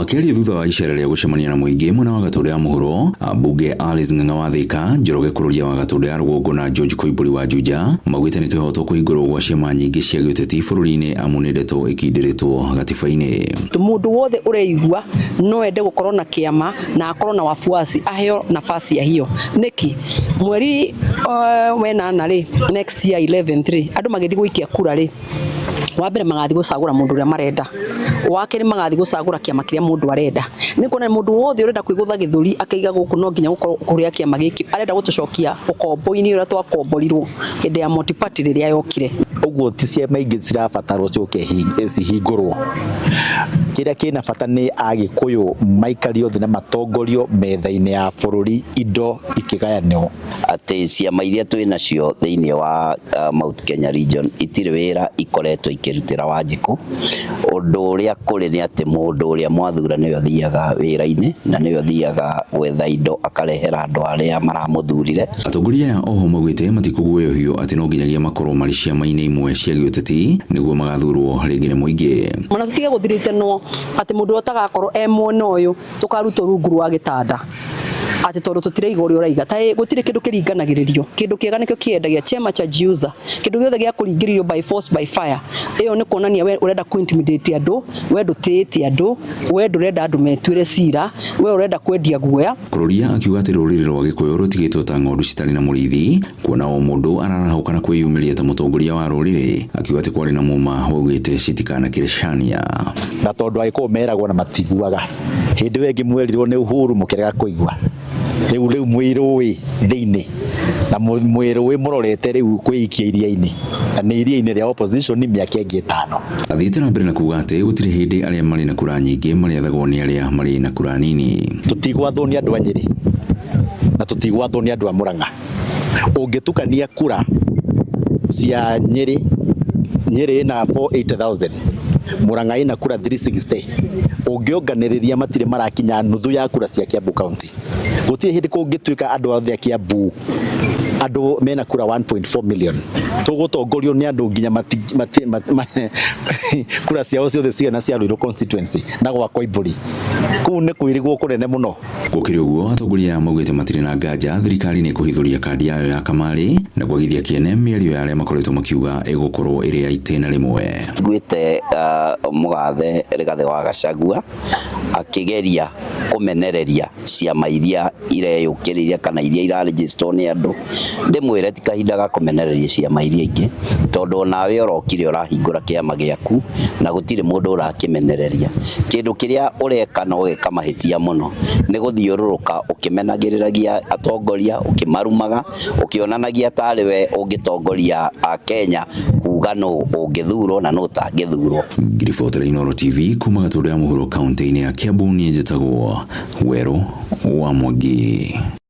Makĩaria thutha wa icera rĩa gũcemania na mũingĩ mwena wa Gatũndũ ya mũhuro, ambunge Alice Ng'ang'a wa Thika, Njoroge Kururia wa Gatũndũ ya rũgongo na George Koimbũri wa Juja maugĩte nĩ kĩhoto kũhingũrwo gwa ciama nyingĩ cia gĩũteti bũrũri-inĩ amu nĩ ndeto ĩkindĩrĩtwo gatiba-inĩ. Mũndũ wothe ũreigua no ende gũkorwo na kĩama na akorwo na wafuasi aheo nafasi ya hiyo. Nĩkĩ mweri wenana rĩ, next year 11 rĩ, andũ magĩthiĩ gũikia kura rĩ, wa mbere magathiĩ gũcagũra mũndũ ũrĩa marenda, wa kerĩ magathiĩ gũcagũra kĩama kĩrĩa mũndũ arenda. Nĩ kuona mũndũ wothe ũrenda kwĩgũtha gĩthũri akaiga gũkũ no nginya gũkorwo kũrĩa kĩama gĩkĩ, arenda gũtũcokia ũkombo-inĩ ũrĩa twakomborirwo hĩndĩ ya multi-party rĩrĩa yokire. Ũguo ti ciama ingĩ cirabatarwo ciũke cihingũrwo. Kĩrĩa kĩna bata nĩ Agĩkũyũ maikario thĩ na matongorio metha-inĩ ya bũrũri indo ikĩgayanio. Atĩ ciama iria twĩ nacio thĩinĩ wa Mount Kenya region itirĩ wĩra ikoretwo ikĩrutĩra Wanjikũ. Ũndũ ũrĩa kũrĩ nĩ atĩ mũndũ ũrĩa mwathura nĩwe ũthiaga wĩra-inĩ na nĩwe ũthiaga gwetha indo akarehera andũ arĩa maramũthurire. Atongoria aya oho maugĩte matikũguoyohio atĩ no nginyagia makorwo marĩ ciama-inĩ imwe cia gĩũteti nĩguo magathurwo rĩngĩ nĩ mũingĩ. Ona tũtige gũthiritanwo atĩ mũndũ ũrĩa ũtagakorwo e mwena ũyũ tũkarutwo rungu rwa gĩtanda atĩ tondũ tũtiraiga ũrĩa ũraiga. Ta gũtirĩ kĩndũ kĩringanagĩrĩrio, kĩndũ kĩega nĩkĩo kĩendagia, chema cha jiuza, kĩndũ gĩothe gĩa kũringĩrĩrio by force by fire, ĩyo nĩ kuonania we ũrenda kũ intimidate andũ, we ndũtĩĩte andũ, we ndũrenda andũ metuĩre cira, we ũrenda kwendia guoya. Kururia akiuga atĩ rũrĩrĩ rwa Gĩkũyũ rũtigĩtwo ta ng'ondu citarĩ na mũrĩithi, kuona o mũndũ ararahũka na kwĩyumĩria ta mũtongoria wa rũrĩrĩ, akiuga atĩ kwarĩ na mũma waugĩte citikanakĩre cania. Na tondũ Agĩkũyũ meragwo na matiguaga, hĩndĩ ĩyo ĩngĩ mwerirwo nĩ Uhuru mũkĩrega kũigua, rĩu rĩu mwĩ rũĩ thĩinĩ na mwĩ rũĩ mũrorete rĩu kwĩikia iria-inĩ, na nĩ iria-inĩ rĩa opposition mĩaka ĩngĩ 5. Athiĩte na mbere na kuuga atĩ gũtirĩ hĩndĩ arĩa marĩ na kura nyingĩ marĩathagwo nĩ arĩa marĩ na kura nini. Tũtigwathwo nĩ andũ a Nyĩrĩ na tũtigwathwo nĩ andũ a Mũrang'a. Ũngĩtukania kura cia Nyĩrĩ, Nyĩrĩ ĩna 480,000, Mũrang'a ĩna kura 360, ũngĩonganĩrĩria matirĩ marakinya nuthu ya kura cia Kiambu County. Gũtirĩ hĩndĩ kũngĩtuĩka andũ othe a Kiambu andũ mena kura 1.4 million. Tũgũtongorio nĩ andũ nginya kura ciao ciothe cigana cia Ruiru constituency na gwa Koimbũri. Kũu nĩ kwĩrigwo kũnene mũno. Gũkĩrĩ ũguo, atongoria aya maugĩte matirĩ na nganja thirikari nĩ ĩkũhithũria kandi yayo ya kamarĩ na kwagithia kĩene mĩario ya arĩa makoretwo makiuga ĩgũkorwo ĩrĩ ya itĩna rĩmwe. Nguĩte mũgathe Rigathĩ wa Gachagua akĩgeria kũmenereria ciama iria ireyũkĩrĩria kana iria iraregisterwo nĩ andũ, ndĩmwĩre ti kahinda ga kũmenereria ciama iria ingĩ, tondũ onawe ũrokire ũrahingũra kĩama gĩaku na gũtirĩ mũndũ ũrakĩmenereria. Kĩndũ kĩrĩa ũreka na ũgeka mahĩtia mũno nĩ gũthiũrũrũka ũkĩmenagĩrĩragia atongoria, ũkĩmarumaga, ũkĩonanagia tarĩ we ũngĩtongoria Akenya kuga nũ ũngĩthurwo na nũ ũtangĩthurwo. Ngĩribotera Inooro TV kuma Gatũndũ ya mũhuro kaunti-inĩ ya Kiambu, niĩ njĩtagwo Werũ wa Mwangi.